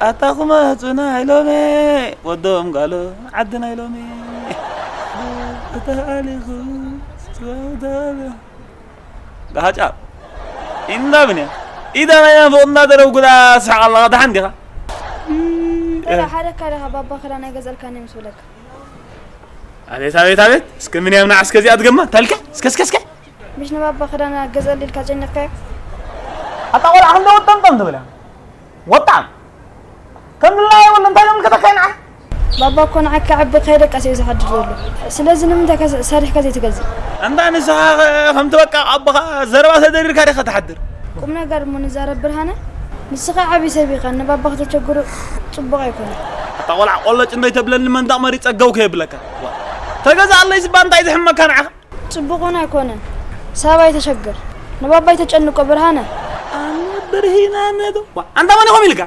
ኣታ ክመጹና ኢሎሜ ወዶም ጋሎ ዓድና ኢሎሜ ተኣሊኹ ጋሃጫ ኢንዳ ብንያ ኢዳ ናይ ናፍቕ እንዳደረው ጉዳ ስሓቕ ኣለኻ ደሓን ዲኻ? በላ ሓደ ካለኻ ባባ ክዳን ኣይገዘልካኒ ምስ በለካ። ኣቤት ኣቤት ኣቤት እስከ ምን ያምና እስከዚኣ ትገማ ታልካ እስከ እስከ እስከ ምሽ ንባባ ክዳን ገዘል ኢልካ ጨኒቕካዮ? ኣታ ቆልዓ ክንደ ወጠምጠም ትብል እያ ወጣም ከም ድላየ ወለ እንታይ ዘምልከተካ ንዓ ባባ እኮ ንዓካ ዓቢ ከይደቀስ እዩ ዝሓድር ዘሎ። ስለዚ ንምንታይ ከ ሰሪሕካ ዘይትገዝእ? እንዳ ንስኻ ከምቲ በቃ ኣቦኻ ዘረባ ተደሪርካ ዲኻ ትሓድር? ቁም ነገር እሞ ንዛረብ ብርሃነ። ንስኻ ዓቢ ሰብ ኢኻ ንባባ ከተቸግሮ ጽቡቕ ኣይኮነ። ኣታ ቆልዓ ቆለጭ እንዳይተብለኒ መንዳቕ መሪ ጸገው ከየብለካ ተገዛኣለይ ዝባ እንታይ ዝሕመካ ንዓኻ? ጽቡቕ እውን ኣይኮነን። ሰብ ኣይተሸግር ንባባ ኣይተጨንቆ ብርሃነ። ኣነ ብርሂና ነዶ ኣንታ መን ኢኹም ኢልካ